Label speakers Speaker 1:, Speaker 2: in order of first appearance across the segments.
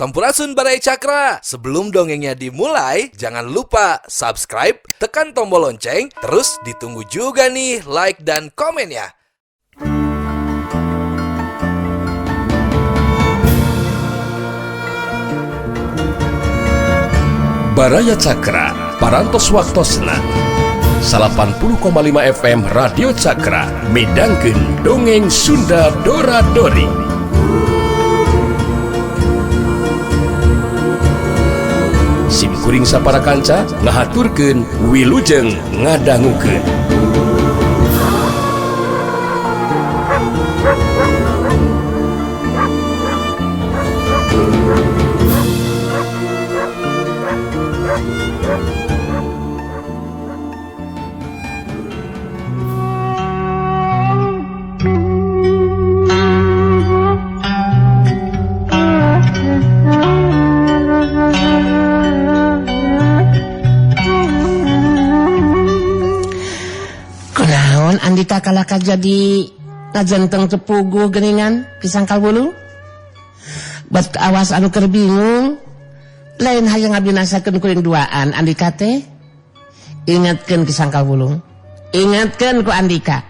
Speaker 1: Sampurasun Baraya Cakra. Sebelum dongengnya dimulai, jangan lupa subscribe, tekan tombol lonceng, terus ditunggu juga nih like dan komennya.
Speaker 2: Baraya Cakra, Parantos Waktosna 80,5 FM Radio Cakra midangkeun dongeng Sunda Dora Dori. Sim kuring sapara kanca ngahaturkeun wilujeng ngadangukeun.
Speaker 3: Kunaon Andika kalaka jadi ngajenteng tepugu geningan pisangkal bulu? Buat awas anu keur bingung, lain hayang ngabinasakeun kuring duaan Andika teh. Ingatkeun Ki Sangkal Wulung, ingatkeun ku Andika.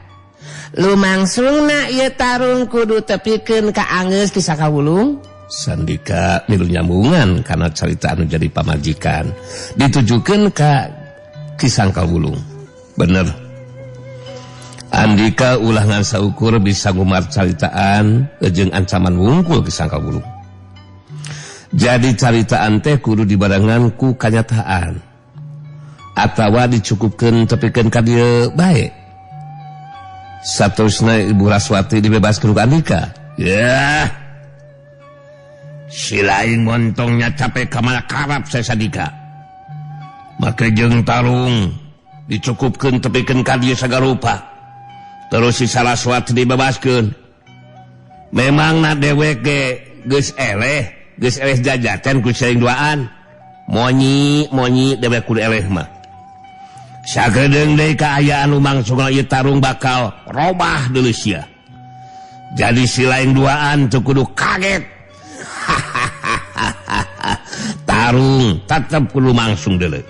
Speaker 3: Lumangsungna ieu tarung kudu tepikeun ka angeus Ki Sangkal Wulung.
Speaker 2: Sandika milu nyambungan kana carita anu jadi pamajikan ditujukeun ka Ki Sangkal Wulung. Bener. Andika ulah ngan saukur bisa ngumar caritaan jeung ancaman wungkul Ki Sangkal Wulung. Jadi caritaan teh kudu dibarengan ku kanyataan atawa dicukupkeun tepikeun ka dieu bae. Saterusna Ibu Raswati dibebaskeun ku Andika.
Speaker 4: Ya. Si lain montongnya capek ka mana karap saya Sandika. Make jeung tarung dicukupkeun tepikeun ka dieu sagarupa. Terus si Saraswati dibebaskeun. Memang na dewek ge geus eleh jajaten ku sering duaan. Monyi monyi dewek kudu eleh mah. Sagedeung deui kaayaan lumangsungna ieu tarung bakal robah deuleu sia. Jadi si lain duaan teu kudu kaget. Tarung tetep kudu langsung deuleu.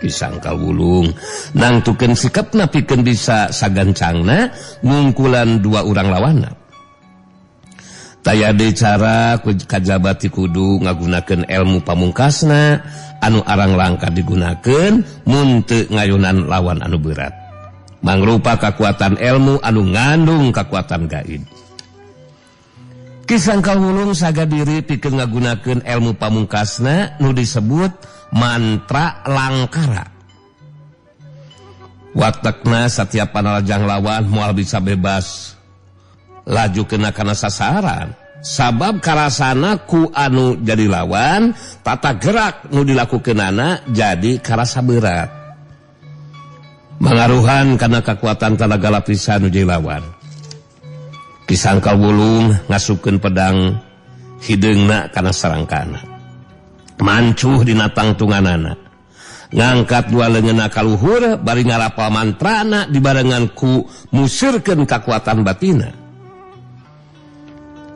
Speaker 2: Ki Sangkal Wulung nangtukeun sikapna pikeun bisa sagancangna ngungkulan dua urang lawanna. Taya deui cara kajabati kudu ngagunakeun elmu pamungkasna anu arang langka digunakeun mun teu ngayunan lawan anu berat. Mangrupa kakuatan elmu anu ngandung kakuatan gaib. Ki Sangkal Wulung saga diri pikeun ngagunakeun elmu pamungkasna nu disebut mantra langkara. Watekna satiap panalajang lawan moal bisa bebas laju kena kana sasaran. Sabab karasana ku anu jadi lawan, tata gerak nu dilakukeunana jadi karasa berat. Mangaruhan kana kakuatan tanaga lapisan nu jadi lawan. Ki Sangkal Wulung ngasupkeun pedang hideungna kana sarangkana. Mancuh dina tangtunganana. Ngangkat dua leungeunna ka luhur bari ngarapal mantrana dibarengan ku musirkeun kakuatan batina.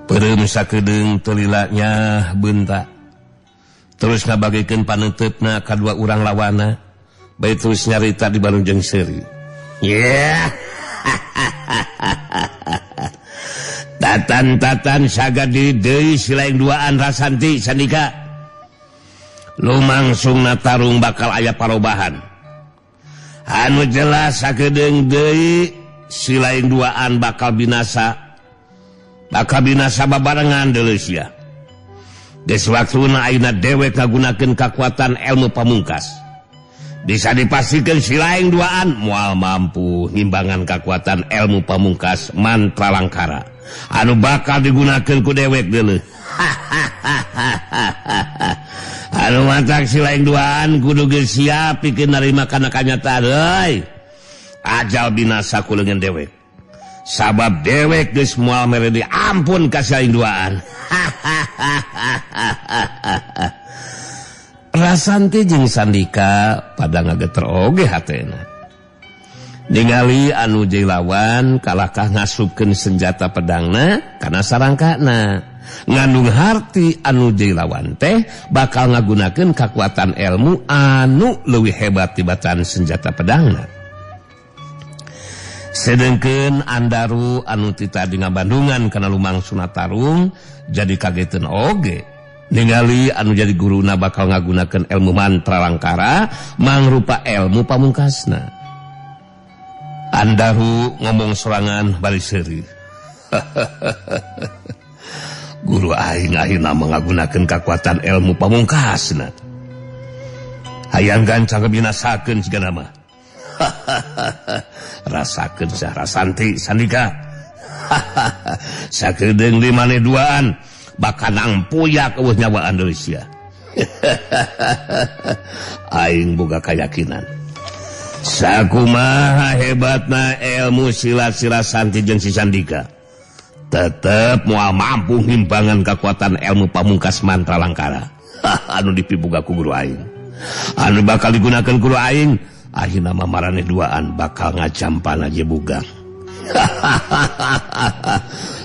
Speaker 2: Peureum sakedeung teu lila nyah beunta. Terus ngabagikeun paneuteup-na ka dua urang lawana, bae terus nyarita di bareng jeung seuri.
Speaker 4: Yeah. Tatan-tatan saga diri deui si lain duaan Rasanti Sandika. Lumangsungna tarung bakal aya parobahan. Anu jelas sakedeung deui si lain duaan bakal binasa. Bakal binasa babarengan deuleu sia. Geus waktuna ayeuna dewek ngagunakeun kakuatan elmu pamungkas. Bisa dipastikan si lain duaan moal mampu ngimbangan kakuatan elmu pamungkas mantra langkara anu bakal digunakeun ku dewek deuleu. Anu matak si lain duaan kudu geus siap pikeun narima kana kanyataan euy. Ajal binasa ku leungeun dewek. Sabab dewek geus moal mere diampun ka si lain duaan.
Speaker 2: Rasanti jeung Sandika pada ngageter oge hatena. Ningali anu jadi lawan kalakah ngasupkeun senjata pedangna kana sarangkana. Ngandung harti anu jadi lawan teh bakal ngagunakeun kakuatan ilmu anu leuwih hebat tibatan senjata pedangna. Sedengkeun Andaru anu ti tadi ngabandungan kana lumangsuna tarung jadi kageteun oge. Ningali anu jadi guruna bakal ngagunakeun ilmu mantra langkara mangrupa ilmu pamungkasna. Andaru ngomong sorangan bari seuri. Guru aing akhirna ngagunakeun kakuatan ilmu pamungkasna. Hayang gancang binasakeun sigana mah. Rasakeun sah Rasanti Sandika. Sakedeung di maneh duaan bakal nangpuyak eueuh nyawaan deui sia. Aing boga kayakinan. Sakumaha hebatna ilmu silat si Rasanti jeung si Sandika, tetep moal mampu ngimbangan kekuatan ilmu pamungkas mantra langkara anu dipiboga ku guru aing. Anu bakal digunakan guru aing akhirna mah maraneh duaan bakal ngajampan aja bugang.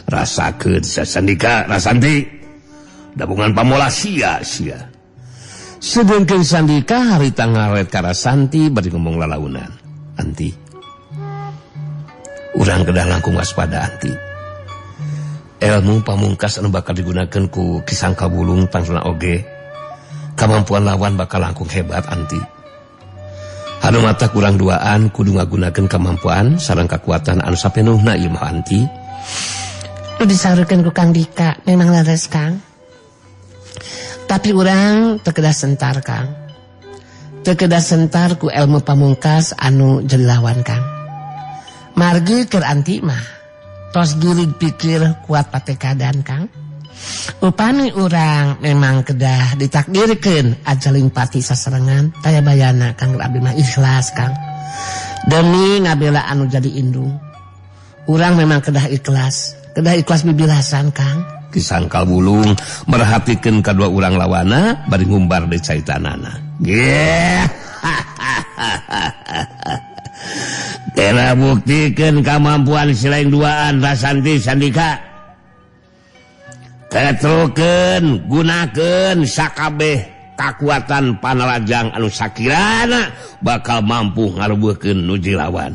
Speaker 2: Rasakeun Sandika Rasanti dabungan pamola sia sia. Sedengkeun Sandika harita ngaret ka Rasanti bari ngomong lalaunan. Anti, urang kedah langkung waspada anti. Ilmu pamungkas anu bakal digunakeun ku Ki Sangkal Wulung pangsuna oge kamampuan lawan bakal langkung hebat anti. Anu mata kurang duaan kudu ngagunakeun kamampuan sareng kakuatan anu sapenuhna ieu mah anti.
Speaker 3: Nu disaurkeun ku Kang Dika memang leres Kang. Tapi urang teu kedah sentar Kang. Teu kedah sentar ku ilmu pamungkas anu jadi lawan Kang. Margi keur anti mah tos girig pikir kuat patekadan Kang. Upami urang memang kedah ditakdirkeun ajaling pati sasarengan taya bayana Kang abdi mah ikhlas Kang. Demi ngabela anu jadi indung. Urang memang kedah ikhlas bibilasan Kang.
Speaker 2: Ki Sangkal Wulung merhatikeun kadua urang lawana bari ngumbar deui caitanana. Yeah. Tera buktikeun kamampuan silaing duaan Rasanti Sandika. Ketrukeun gunakeun sakabeh kakuatan panalajang anu sakirana bakal mampu ngarubuhkeun nu lawan.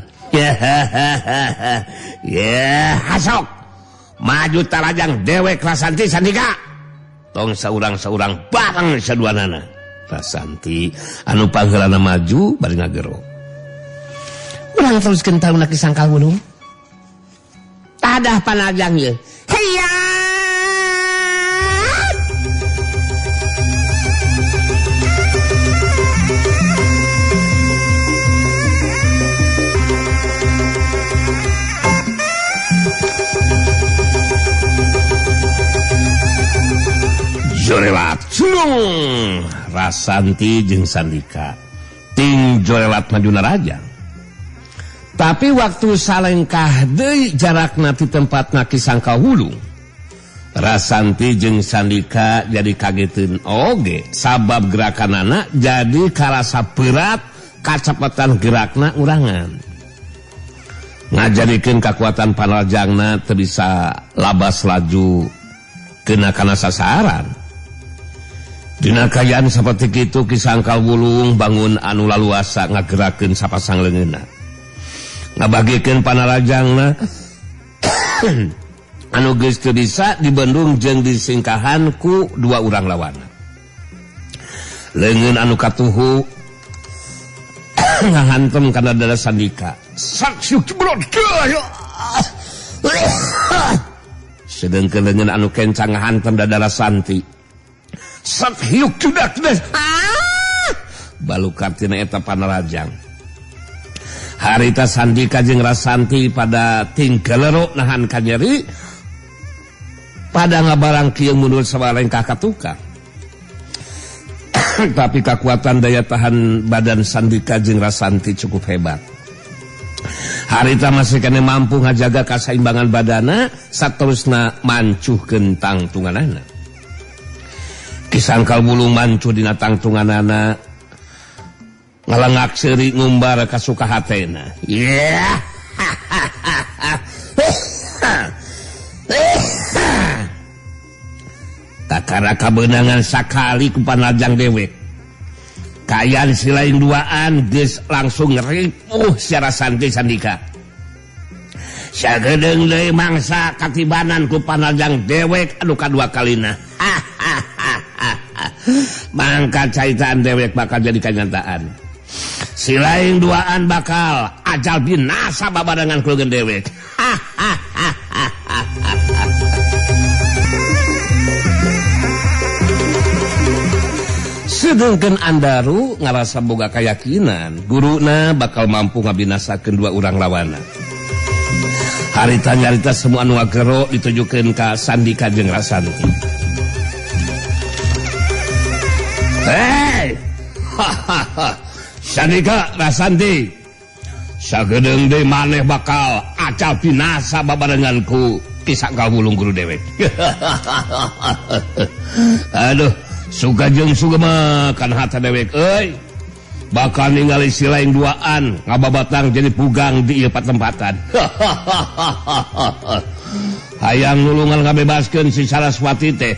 Speaker 2: Yeah, hasok. Maju tarajang dewek Rasanti Sandika. Tong saurang-saurang bareng saduanana. Rasanti anu pangheulana maju bari ngagero.
Speaker 3: Urang teruskeun taruna Ki Sangkal Wulung. Tadah panajang ieu. Hiya!
Speaker 2: Jorelat sulung Rasanti jeung Sandika ting jorelat maju narajang. Tapi waktu salengkah deui jarakna ti tempatna Ki Sangkal Wulung, Rasanti jeung Sandika jadi kageteun oge sabab gerakanana jadi karasa berat kacepatan gerakna urangan. Ngajadikeun kakuatan panalajangna teu bisa labas laju kena kana sasaran. Dina kayaan saperti kitu Ki Sangkal Wulung bangun anu laluasa ngagerakeun sapasang leungeunna. Ngabagikeun panarajangna anu geus teu bisa dibendung jeung disingkahan ku dua urang lawanna. Leungeun anu katuhu ngahantem kana dada Sandika. Saksiuk jebrot. Sedengkeun leungeun anu kencang ngahantem dada Rasanti. Sak hiuk cudak deh. Balukat tina eta panarajang. Harita Sandika jeung Rasanti pada tingkeleruk nahan kanyeri pada ngabarang kieu mundur sabalengkah ka tukang. Tapi kekuatan daya tahan badan Sandika jeung Rasanti cukup hebat. Harita masih kene mampu ngajaga kasaimbangan badana saterusna mancuhkeun tangtunganana. Ki Sangkal Wulung mancuh dina tangtunganana ngalangak seuri ngumbar kasuka hatena. Yeah.
Speaker 4: Kakara kabeunangan sakali ku panajang dewek. Kaayaan si lain duaan geus langsung ripuh secara santai Sandika. Sagedeung deui mangsa katibanan ku panajang dewek anu kadua kalina. Mangka caitan dewek bakal jadi kenyataan. Si lain duaan bakal ajal binasa babarengan ku dewek. Sedangkan Andaru ngarasa boga keyakinan guruna bakal mampu ngabinasakeun dua urang lawana. Harita nyarita semua anu agero ditujukeun ka Sandika jeung Rasanti. Hei! Sandika Rasanti, sagedeung deui maneh bakal acal binasa babarengan ku Ki Sangkal Wulung guru dewek. Aduh, suka jeung sugema kan hata dewek euy. Bakal ningali si lain duaan ngababatang jadi pugang di ieu patempatan. Hayang nulungan ngabebaskeun si Saraswati teh.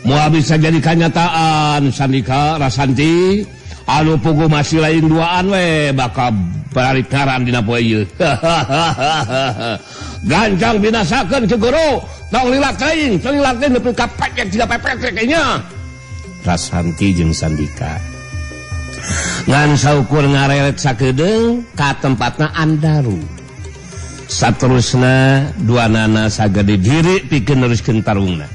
Speaker 4: Moal bisa jadi kanyataan Sandika Rasanti anu puguh masih lain duaan we bakal balik ngaran dina poe ieu. Gancang binasakeun ke guru, tong lila teuing, tong lila teuing nepi ka pekek jiga pepek nya. Rasanti jeung Sandika ngan saukur ngareret sakedeung ka tempatna Andaru. Saterusna duanana sagede diri pikeun neruskeun tarungna.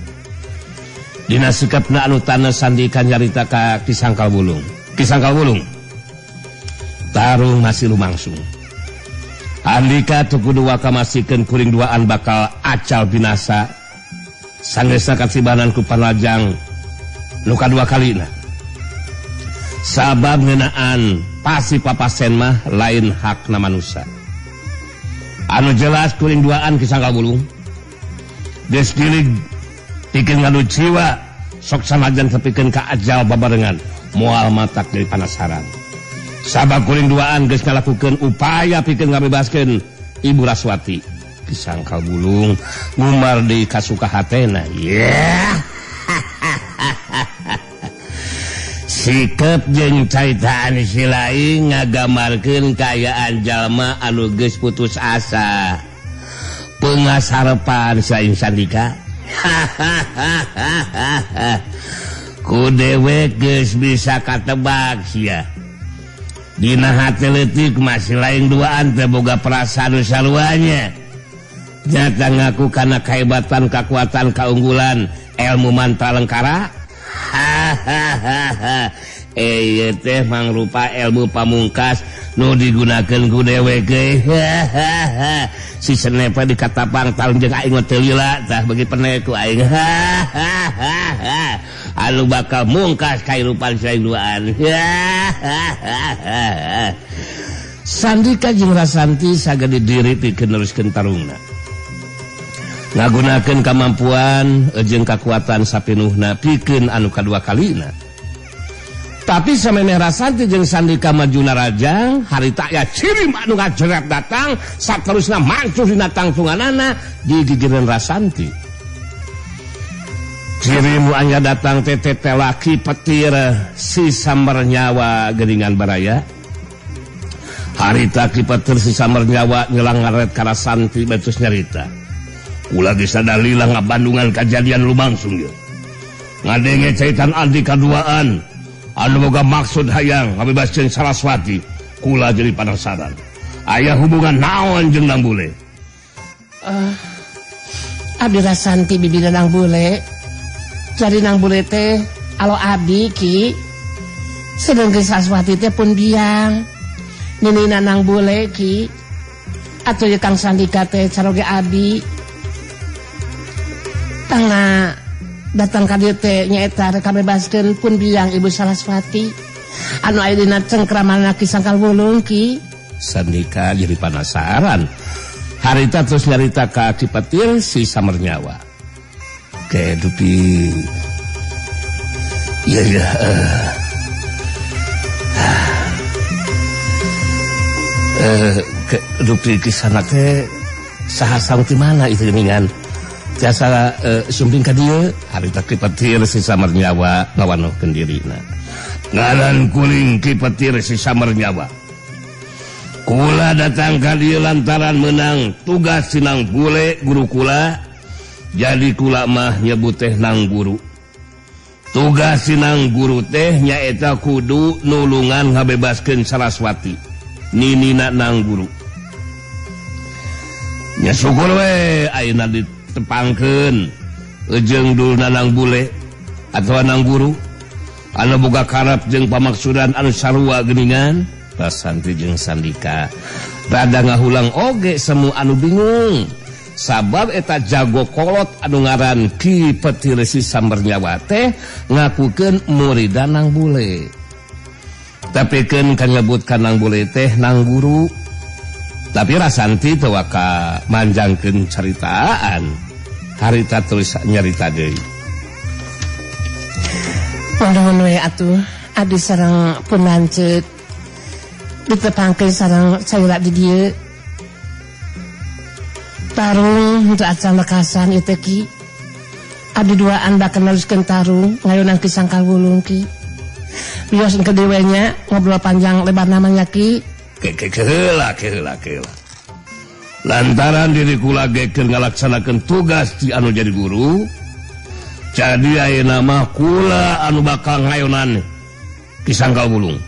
Speaker 4: Dina sikapna anu tanah Sandika nyarita ka Ki Sangkal Wulung. Ki Sangkal Wulung tarung masih lumangsung. Andika teu kudu waka masikeun kuring duaan bakal acal binasa. Sangesna kasibanan ku panajang nu kadua kalina. Sabab ngeunaan pasti papasen mah lain hakna manusia. Anu jelas kuring duaan Ki Sangkal Wulung. Geus dilig pikeun ngadu jiwa sok sanajan tepikeun ka ajal babarengan moal matak jadi panasaran. Sabab kuring duaan geus ngalakukeun upaya pikeun ngabebaskeun Ibu Raswati. Ki Sangkal Wulung ngumar deui kasuka hatena. Yeah. Sikep jeung caitaan si lain ngagamarkeun kaayaan jalma anu geus putus asa. Pengasarepan saing Sandika. Ku dewek geus bisa katebak sia. Dina hate leutik masih lain duaan teh boga perasaan nu saluanya. Nyata ngaku kana kahebatan, kakuatan, kaunggulan ilmu mantra lengkara. Ieu teh mangrupa ilmu pamungkas nu digunakeun ku dewek euy. Si senepa dikatapang talung jeung aing mah teu lila tah bagi penek ku aing. Anu bakal mungkas kahirupan si duaan. Sandika jeung Rasanti sagede diri pikeun neruskeun tarungna. Ngagunakeun kamampuan jeung kakuatan sapinuhna pikeun anu kadua kalina. Tapi samemeh Rasanti jeung Sandika maju narajang, harita aya cirim anu ngajeret datang, saterusna mancuh dina tangtunganana di gigireun Rasanti. Cirim nu anya datang teh laki petir si sambar nyawa geuningan baraya. Harita ki petir si sambar nyawa nyelang ngaret ka Rasanti batus nyarita. Ulah geus sadalila ngabandungan kajadian lumangsung ieu. Ngadenge caitan Andi kaduaan anu boga maksud hayang ngabebaskeun Saraswati, kula jadi panasaran. Aya hubungan naon jeung Nang Bule?
Speaker 3: Abdi Rasanti bibina Nang Bule. Jadi Nang Bule teh alo abdi ki. Sedengkeun Saraswati teh pun biang. Ninina Nang Bule ki. Atuh ye Kang Sandika teh caroge abdi. Tangna datang ka dieu teh nyaeta rek kabebaskeun pun biang Ibu Saraswati anu aya dina cengkramanna Ki Sangkal Wulung ki.
Speaker 4: Sandika jadi panasaran. Harita terus nyarita ka Ki Petir si Samernyawa. Ke dupi. Iya ya. Ke dupi kisana teh saha saung ti mana itu geuningan.
Speaker 2: Tiasa sumping ka dieu harita Ki Petir si Samernyawa ngawanohkeun dirina. Ngaran kuring Ki Petir si Samernyawa. Kula datang ka dieu lantaran menang tugas sinang bule guru kula. Jadi kula mah nyebut teh nang guru. Tugas sinang guru teh nyaeta kudu nulungan ngabebaskeun Saraswati. Ninina nang guru. Nya syukur we ayeuna ditepangkeun jeung dulna nang bule atawa nang guru. Anu boga karep jeung pamaksudan anu sarua geuningan. Rasanti jeung Sandika rada ngahulang oge semu anu bingung. Sabab eta jago kolot anu ngaran Ki Petir si Samernyawa teh ngakukeun muridan nang bule. Tapi keun kanyebut ka nang bule teh nang guru. Tapi Rasanti teu waka manjangkeun caritaan. Harita terus nyarita deui.
Speaker 3: Nuhun we atuh abdi sareng pun lanceuk ditepangkeun sareng sayura di dieu. Tarung henteu acan lekasan ieu teh Ki. Abdi duaan bakal neruskeun tarung ngayunan Ki Sangkal Wulung Ki. Wios engke dewe nya ngobrol panjang lebar namanya Ki.
Speaker 2: Keheula keheula keheula. Lantaran diri kula ge keur ngalaksanakeun tugas di anu jadi guru, jadi ayeuna mah kula anu bakal ngayonan Ki Sangkal Wulung.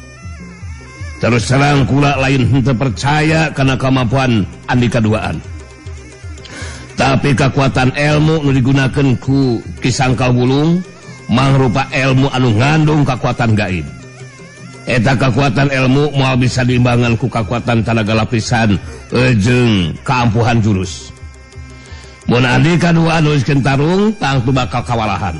Speaker 2: Terus terang kula lain henteu percaya kana kemampuan andika duaan. Tapi kekuatan ilmu nu digunakeun ku Ki Sangkal Wulung mangrupa ilmu anu ngandung kekuatan gaib. Eta kekuatan ilmu moal bisa diimbangan ku kekuatan tanaga lapisan jeung kaampuhan jurus. Mun andika duaan geus tarung tangtu bakal kawalahan.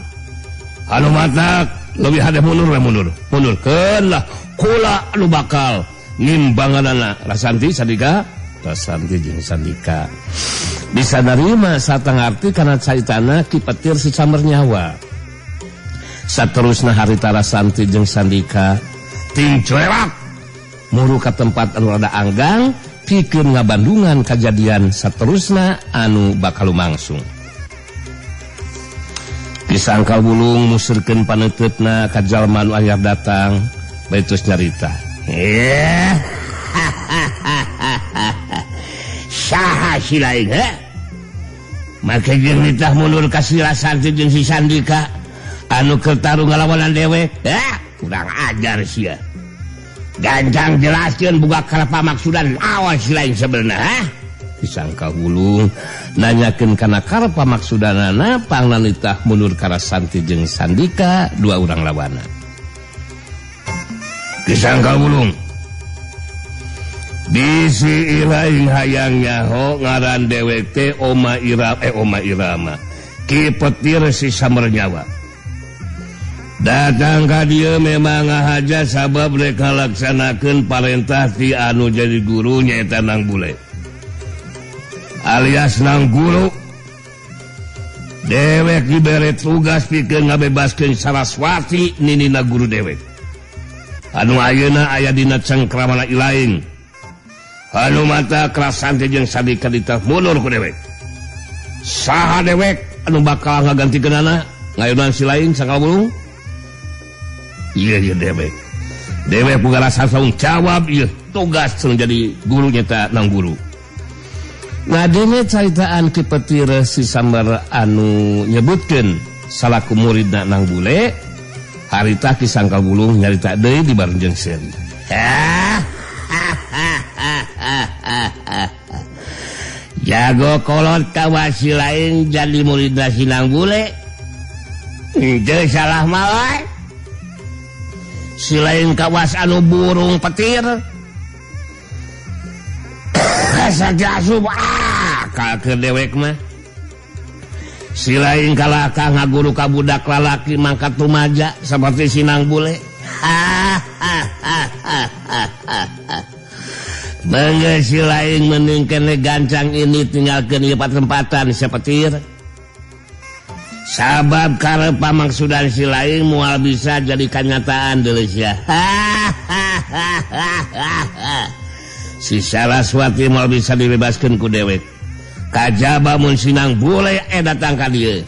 Speaker 2: Anu matak leuwih hade mundur we mundur. Mundurkeun lah kula anu bakal ngimbanganana. Rasanti Sandika, Rasanti jeung Sandika. Bisa narima satangarti kana caritana Ki Petir si Samernyawa. Saterusna harita Rasanti jeung Sandika ting cuewak muru ka tempat anu rada anggang pikeun ngabandungan kajadian saterusna anu bakal lumangsung. Ki Sangkal Wulung musurkeun paneuteup-na ka jalma anu anyar datang bari terus nyarita.
Speaker 4: Saha si lain he? Make jeung nitah mundur ka si Rasanti jeung si Sandika anu keur tarung ngalawanan dewek. Kurang ajar sia. Gancang jelaskeun buka kana pamaksudan awas si lain sebenarnya ha?
Speaker 2: Ki Sangkal Wulung nanyakeun kana karep pamaksudanana pangna nitah mundur ka Rasanti jeung Sandika dua urang lawana. Ki Sangkal Wulung bisi ilaing hayang nyaho ngaran dewek teh Oma Irama Ki Petir si Samernyawa. Datang ka dieu memang ngahaja sabab rek ngalaksanakeun parentah ti anu jadi guru nyaeta nang bule alias nang guru. Dewek dibere tugas pikeun ngabebaskeun Saraswati ninina guru dewek anu ayeuna aya dina cengkramana ilaing. Anu mata Rasanti jeung Sandika ditah mundur ku dewek. Saha dewek anu bakal ngagantikeunana ngayunan si lain Sangkal Wulung? Iya iya dewek. Dewek boga rasa tanggung jawab ieu tugas nu jadi guru nyata nang guru.
Speaker 3: Ngadenge caritaan Ki Petir si Sambar anu nyebutkeun salaku muridna nang bule, harita Ki Sangkal Wulung nyarita deui di bareng jeung seuri.
Speaker 4: Jago kolot kawasi lain jadi muridna si nang bule. Henteu salah mah. Si lain kawas anu burung petir. Saja asup ka dewek mah. Si lain kalakah ngaguru ka budak lalaki mangkat rumaja seperti si nang bule. Bangga si lain mending kene gancang ini tinggalkeun ieu patempatan sepetir. Sabab karep pamaksudan si lain moal bisa jadi kanyataan deuleu sia. Si Saraswati moal bisa dibebaskeun ku dewek. Kajaba mun sinang boleh datang ka dieu.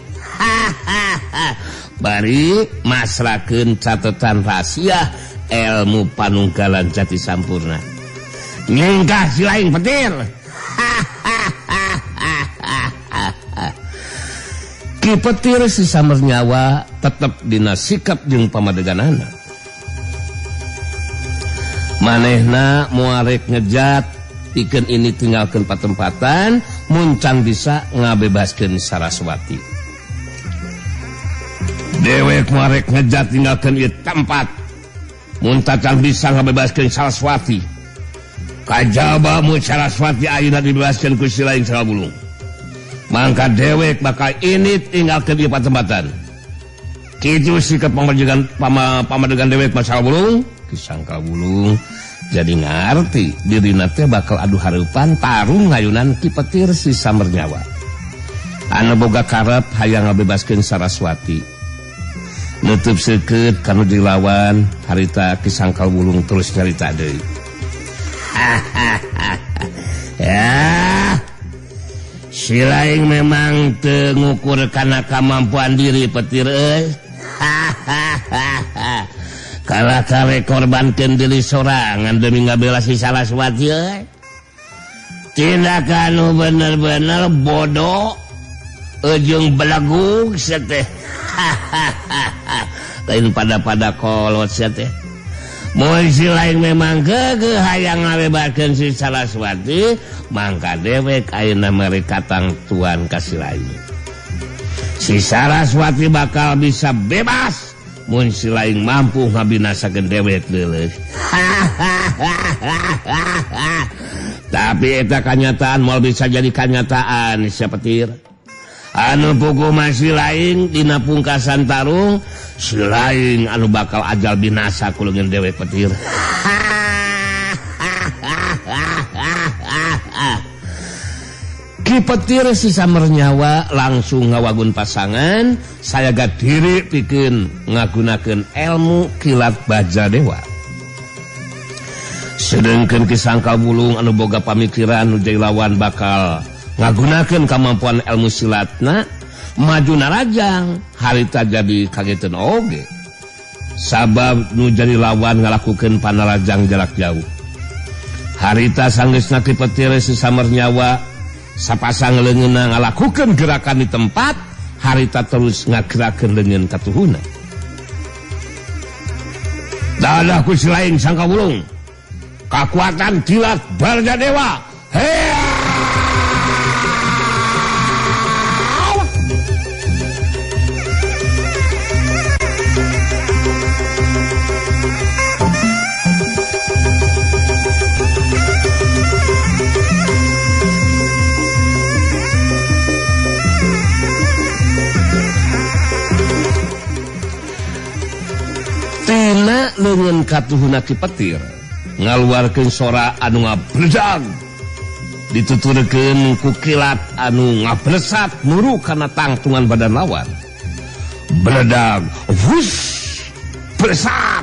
Speaker 4: Bari masrakeun catatan rahasia ilmu panunggalan Jati Sampurna. Nyingkah si lain petir. Ki Petir si Samernyawa tetep dina sikap jeung pamadeganana. Manehna moal rek ngejat pikeun ini tinggalkeun patempatan mun can bisa ngabebaskeun Saraswati. Dewek moal rek ngejat tinggalkeun ieu tempat mun tacan bisa ngabebaskeun Saraswati. Kajaba mun Saraswati ayeuna dibebaskeun ku si lain Sangkal Wulung. Mangka dewek bakal ini tinggalkeun ieu patempatan. Kitu sikap pamadegan dewek Sangkal Wulung. Ki Sangkal Wulung jadi ngarti dirina teh bakal adu hareupan tarung ngayunan Ki Petir si Samernyawa. Anu boga karep hayang ngabebaskeun Saraswati. Nutup seukeut kanu dilawan harita Ki Sangkal Wulung terus nyarita deui. Ya. Si lain memang teu ngukur kana kamampuan diri petir euy. Kalah kare korbankeun diri sorangan demi ngabela si Saraswati euy. Tindakan nu bener-bener bodoh jeung belegug sia teh. Lain pada-pada kolot sia teh. Mun si lain memang geugeuh hayang ngabebakeun si Saraswati, mangka dewek ayeuna mere katangtuan ka si lain. Si Saraswati bakal bisa bebas mun si lain mampu ngabinasakeun dewek leuleus. Tapi eta kanyataan moal bisa jadi kanyataan sia petir. Anu puguh mah si lain dina pungkasan tarung, si lain anu bakal ajal binasa ku leungeun dewek petir. Ki Petir si Samernyawa langsung ngawagun pasangan, sayaga diri pikeun ngagunakeun ilmu kilat baja dewa. Sedengkeun Ki Sangkal Wulung anu boga pamikiran nu jadi lawan bakal ngagunakeun kamampuan ilmu silatna maju narajang harita jadi kageteun oge. Sabab nu jadi lawan ngalakukeun panarajang jarak jauh. Harita sanggeusna Ki Petir si Samernyawa sapasang leungeunna ngalakukeun gerakan di tempat, harita terus ngagerakeun leungeun katuhuna. Dadah ku si lain Sangkal Wulung. Kakuatan kilat Barja Dewa. Hea! Tina leungeun katuhuna Ki Petir ngaluarkeun sora anu ngabledag, dituturkeun ku kilat anu ngablesat nuru kana tangtungan badan lawan. Bledag, wush, blesat.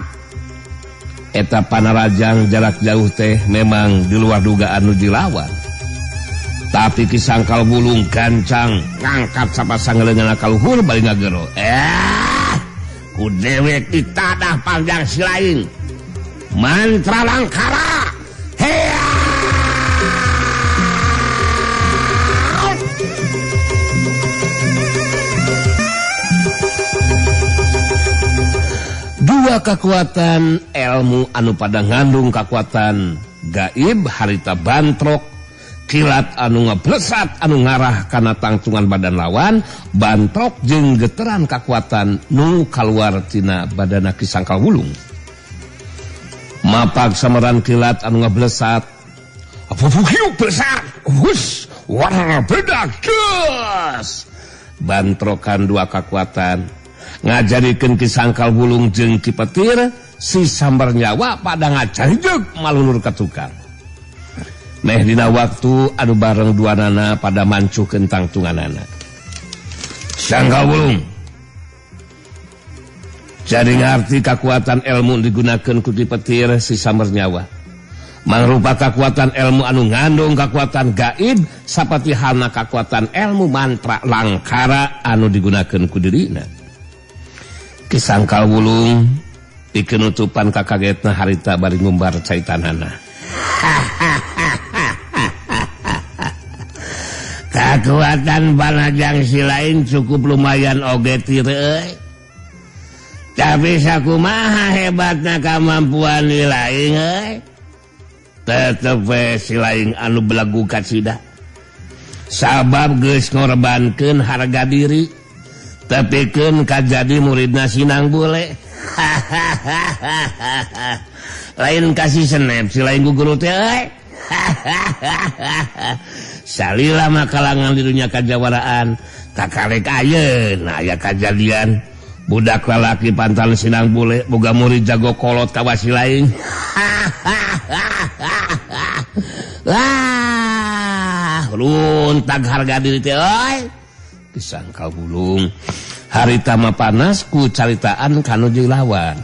Speaker 4: Eta panarajang jarak jauh teh memang di luar dugaan nu dilawan. Tapi Ki Sangkal Wulung gancang ngangkat sapasang leungeunna ka luhur bari ngagero. Ku dewek ditadah panjang si lain. Mantra langkara. Hea! Dua kekuatan ilmu anu pada ngandung kekuatan gaib harita bantrok kilat anu ngeblesat anu ngarah kana tangtungan badan lawan, bantrok jeung geteran kekuatan nu kaluar tina badana Ki Sangkal Wulung. Mapag sameran kilat anu ngeblesat, blesat, hus, warna beda, gas. Bantrokan dua kekuatan ngajarikeun Ki Sangkal Wulung jeung Ki Petir si Samernyawa pada ngajarijeg malulur ka tukang. Meh dina waktu anu bareng duanana pada mancuhkeun tangtunganana. Sangkal Wulung jadi ngarti kekuatan ilmu digunakan ku Ki Petir si Samernyawa.
Speaker 2: Mangrupa kakuatan ilmu anu ngandung kakuatan gaib sapati halna kakuatan ilmu mantra langkara anu digunakeun ku dirina. Ki Sangkal Wulung pikeun nutupan kakagetna harita bari ngumbar caitanana.
Speaker 4: Kakuatan panajang silain cukup lumayan oge tire. Tapi sakumaha hebatna kamampuan lain euy. Tetep we silain anu belagu kacida. Sabab geus ngorbankeun harga diri tepikeun kajadi muridna Sinang Bule. Lain kasih senep silain ku guru teh euy. Salila mah kalangan di dunia kajawaraan kakarek ayeuna aya kajadian budak lalaki pantal Sinang Bule boga murid jago kolot kawasi lain. Wah, runtag harga diri teh euy.
Speaker 2: Ki Sangkal Wulung harita mah panas ku caritaan kanu jeung lawan.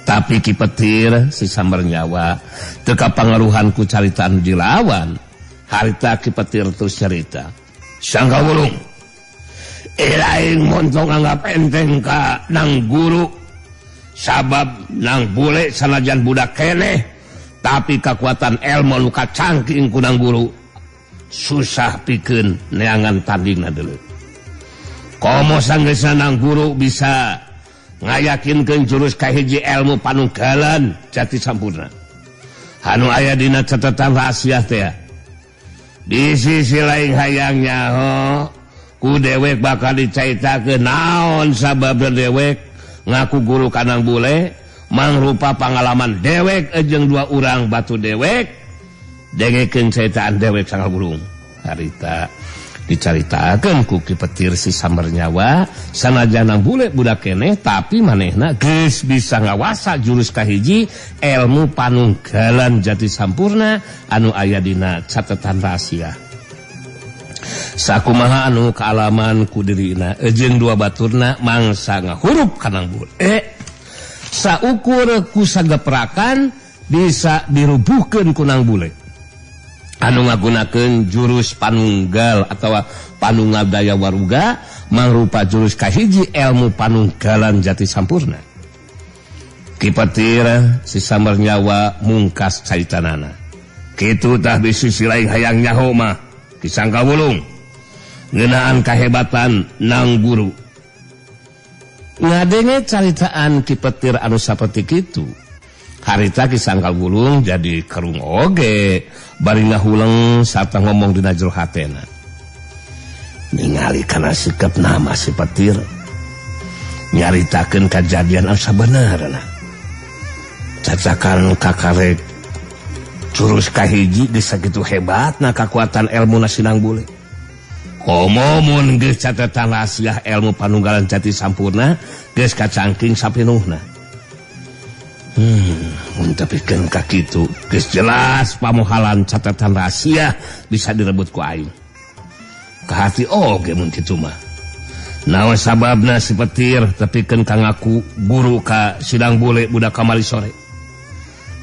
Speaker 2: Tapi Ki Petir si Samber Nyawa teu kapangaruhan ku caritaan jeung lawan. Harita Ki Petir terus cerita.
Speaker 4: Sangkal Wulung, lain montong anggap enteng ka nang guru. Sabab nang bule sanajan budak keneh, tapi kekuatan ilmu nu kacangking ku nang guru susah pikeun neangan tandingna deuleu. Komo sanggeusna nang guru bisa ngayakinkeun jurus kahiji ilmu panunggalan jati sampurna anu aya dina catatan rahasia teh. Di sisi lain hayang nyaho ku dewek bakal dicaritakeun naon sabab dewek ngaku guru kanang bule mangrupa pangalaman dewek jeung dua urang batu dewek dengekeun caritaan dewek Sangkal Wulung.
Speaker 2: Harita dicaritakeun ku Ki Petir si Samber Nyawa sanajan nang bule budak keneh tapi manehna geus bisa ngawasa jurus kahiji ilmu panunggalan jati sampurna anu aya dina catatan rahasia. Sakumaha anu kaalaman ku dirina jeung dua baturna mangsa ngahurup kanang bule. Saukur ku sageprakan bisa dirubuhkeun ku nang bule anu ngagunakeun jurus panunggal atawa panunggal daya waruga mangrupa jurus kahiji ilmu panunggalan jati sampurna. Ki Petir si Samber Nyawa mungkas caritanana.
Speaker 4: Kitu tah bisi silain hayang nyaho mah Ki Sangkal Wulung ngeunaan kahebatan nang guru.
Speaker 2: Ngadenge caritaan Ki Petir anu saperti kitu, harita Ki Sangkal Wulung jadi kerung oge bari ngahuleng sarta ngomong dina jero hatena. Ningali kana sikap nama si Petir nyaritakeun kajadian anu sabenerna. Cacakan kakarek jurus kahiji geus sakitu hebatna kakuatan elmuna Sinang Bule.
Speaker 4: Komo mun geus catatan rahasia ilmu panunggalan jati sampurna geus kacangking sapinuhna.
Speaker 2: Mun tepikeun ka kitu geus jelas pamohalan catatan rahasia bisa direbut ku aing.
Speaker 4: Kahati oge mun kitu mah. Naon sababna si Petir tepikeun ka ngaku guru ka Sinang Bule budak kamari sore.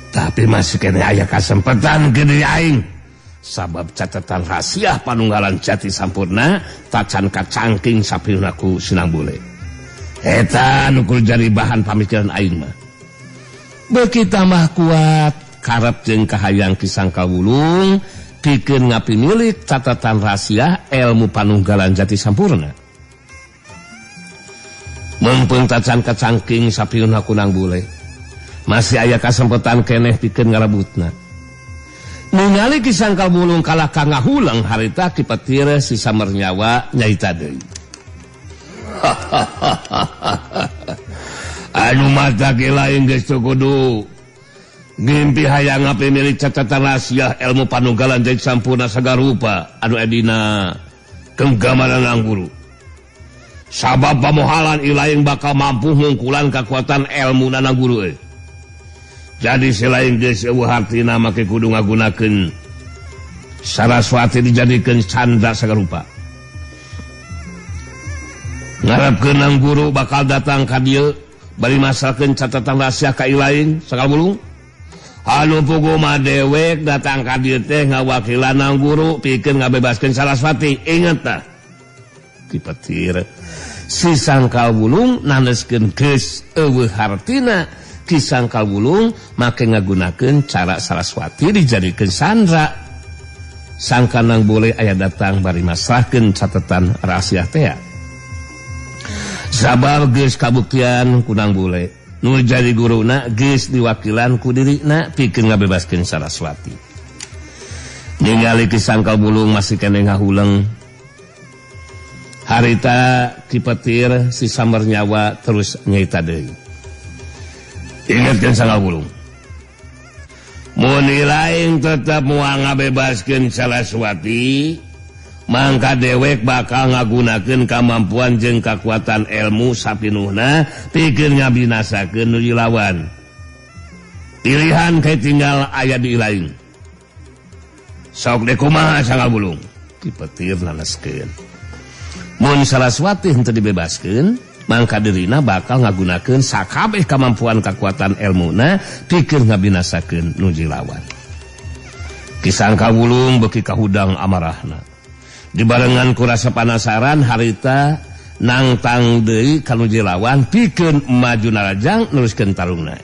Speaker 4: Tapi masih keneh aya kasempatan gede aing.
Speaker 2: Sabab catatan rahasia panunggalan jati sampurna tacan kacangking sapinuhna ku Sinang Bule.
Speaker 4: Eta nu kudu jadi bahan pamikiran aing mah.
Speaker 2: Beuki tambah kuat karep jeung kahayang Ki Sangkal Wulung pikeun ngapimilik catatan rahasia ilmu panunggalan jati sampurna.
Speaker 4: Mumpung tacan kacangking sapinuhna ku Nang Bule, masih aya kasempatan keneh pikeun ngarebutna.
Speaker 2: Ningali Ki Sangkal Wulung kalah ka ngahuleng harita Ki Petir si Samber Nyawa nyaita deui.
Speaker 4: Anu mata ge lain geus teu kudu ngimpi hayang ngapimilik catatan rahasia ilmu panunggalan jati sampurna sagarupa anu edina genggaman nang guru. Sabab pamohalan ilaing bakal mampu ngungkulan kakuatan ilmu nang guru euy. Jadi selain geus eueuh hartina make kudu ngagunakeun Saraswati dijadikeun candra sagarupa. Ngarepkeun nang guru bakal datang ka dieu bari masalkeun catatan rahasia ka ilaing Sangkal Wulung. Anu puguh mah dewek datang ka dieu teh ngawakilan nang guru pikeun ngabebaskeun Saraswati. Inget tah. Ki Petir si Sangkal Wulung naneskeun geus eueuh hartina. Ki Sangkal Wulung make ngagunakeun cara Saraswati dijadikeun sandra. Sangka nang boleh aya datang bari masrahkeun catatan rahasia teh. Sabab geus kabuktian ku nang bule nu jadi guruna geus diwakilan ku dirina pikeun ngabebaskeun Saraswati. Ningali Ki Sangkal Wulung masih keneh ngahuleng. Harita Ki Petir si Sambar Nyawa terus nyaita deui. Ingatkeun Sangkal Wulung. Mun lain tetep moal ngabebaskeun Saraswati, mangka dewek bakal ngagunakeun kamampuan jeung kakuatan ilmu sapinuhna pikeun ngabinasakeun nu dilawan. Pilihan kae tinggal aya di lain. Sok deh kumaha Sangkal Wulung? Ki Petir naneskeun. Mun Saraswati henteu dibebaskeun, mangka dirina bakal ngagunakeun sakabeh kamampuan kakuatan elmuna pikeun ngabinasakeun nu dilawan. Ki Sangkal Wulung beuki kahudang amarahna. Dibarengan ku rasa panasaran harita nangtang deui ka nu dilawan pikeun maju narajang neruskeun tarungna.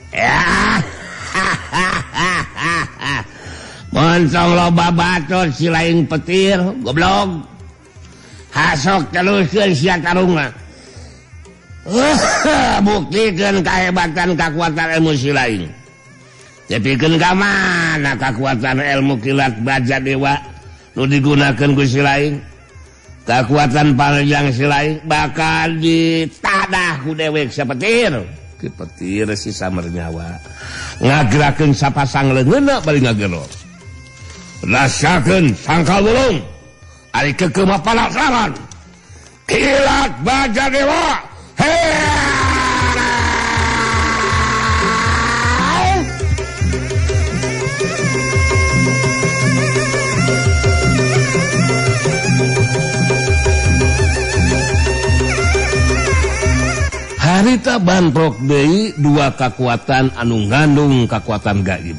Speaker 4: Montong loba batur si lain petir goblok. Hasok teruskeun sia tarungna. Buktikeun kahebatan kakuatan ilmu si lain. Tepikeun ka mana kakuatan ilmu kilat baja dewa nu digunakeun ku si lain. Kakuatan panjang si lain bakal ditadah ku dewek sapetir. Ki Petir si Samar Nyawa ngagerakeun sapasang leungeunna bari ngageror. Rasakeun Sangkal Wulung ari keukeuh mah panasaran. Kilat baja dewa. Harita bantrok deui dua kakuatan anu ngandung kakuatan gaib.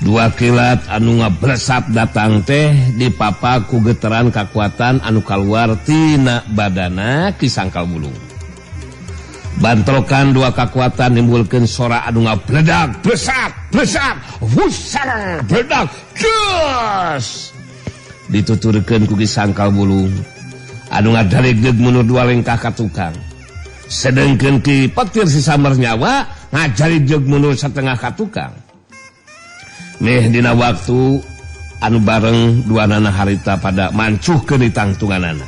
Speaker 4: Dua kilat anu ngablesat datang teh dipapa ku geteran kakuatan anu kaluar tina badana Ki Sangkal Wulung. Bantrokan dua kakuatan nimbulkeun sora anu ngabledak, blesat, blesat, wusar, bledak, ges. Dituturkeun ku Ki Sangkal Wulung anu ngadalegdeg mundur dua lengkah ka tukang. Sedengkeun Ki Petir si Samar Nyawa ngajaligdeg mundur setengah ka tukang. Meh dina waktu anu bareng dua nana harita pada mancuhkeun di tangtunganana.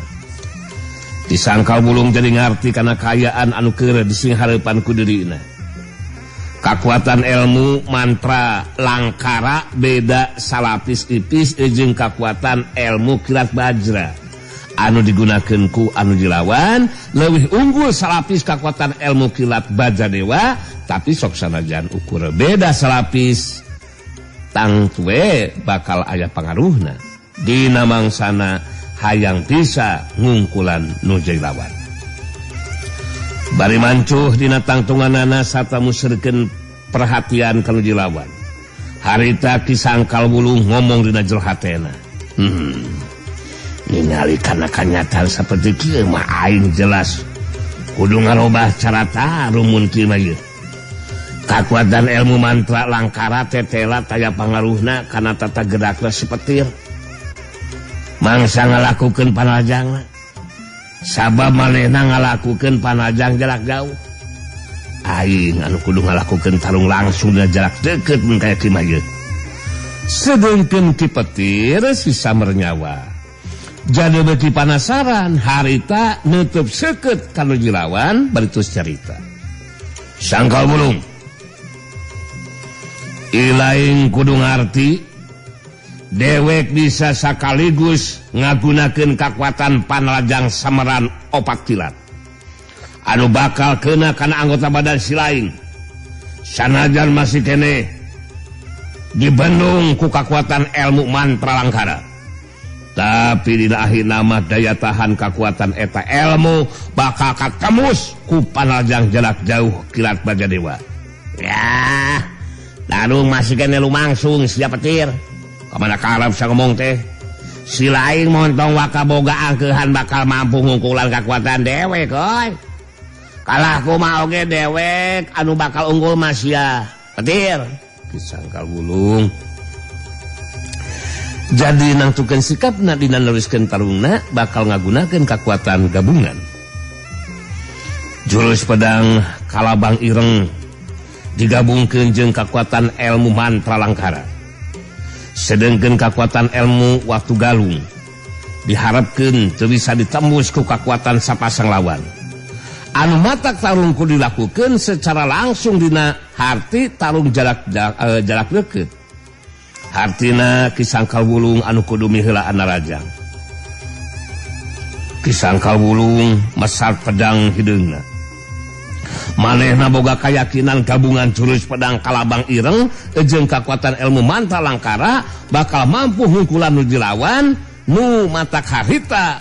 Speaker 4: Ki Sangkal Wulung jadi ngarti kana kaayaan anu keur dising hareupan ku dirina. Kakuatan ilmu mantra langkara beda salapis ipis jeung kakuatan ilmu kilat bajra anu digunakeun ku anu dilawan leuwih unggul salapis kakuatan ilmu kilat baja dewa, tapi sok sanajan ukur beda salapis tangtue bakal aya pangaruhna dina mangsana hayang bisa ngungkulan nu lawan. Bari mancuh dina tangtunganana sarta museurekeun perhatian ka nu dilawan. Harita Ki Sangkal Wulung ngomong dina jero hatena. Ningali kana kanyataan saperti kieu mah aing jelas kudu ngarobah cara tarung mun kieu mah ieu. Kakuatan ilmu mantra langkara tetela taya pangaruhna kana tata gerakna si petir. Mangsa ngalakukeun panajangna. Sabab manehna ngalakukeun panajang jarak jauh. Aing anu kudu ngalakukeun tarung langsung dina jarak deukeut mun kaya kieu mah ieu. Sedengkeun Ki Petir si Samar Nyawa jadi beuki panasaran harita neuteub seukeut ka nu dilawan bari terus carita. Sangkal Wulung ilaing kudu ngarti dewek bisa sakaligus ngagunakeun kakuatan panrajang sameran opat kilat anu bakal kena kana anggota badan si lain. Sanajan masih keneh dibendung ku kakuatan ilmu mantra langkara, tapi dina akhirna mah daya tahan kakuatan eta ilmu bakal katemus ku panrajang jarak jauh kilat baja dewa. Ya, Tarung masih kene lumangsung sia petir. Kamana karep sia ngomong teh? Si lain montong waka boga angkeuhan bakal mampu ngungkulan kakuatan dewek euy. Kalah kumaha oge dewek anu bakal unggul mah sia petir.
Speaker 2: Ki Sangkal Wulung jadi nangtukeun sikapna dina neruskeun tarungna bakal ngagunakeun kakuatan gabungan. Jurus pedang Kalabang Ireng digabungkeun jeung kakuatan ilmu mantra langkara. Sedengkeun kakuatan ilmu Watu Galung diharapkeun teu bisa ditembus ku kakuatan sapasang lawan. Anu matak tarung kudu dilakukeun secara langsung dina harti tarung jarak jarak deukeut. Hartina Ki Sangkal Wulung anu kudu miheulaan narajang. Ki Sangkal Wulung mesar pedang hideungna. Manehna boga kayakinan gabungan jurus pedang Kalabang Ireng jeung kakuatan ilmu mantra langkara bakal mampu hungkulan nu dilawan nu matak harita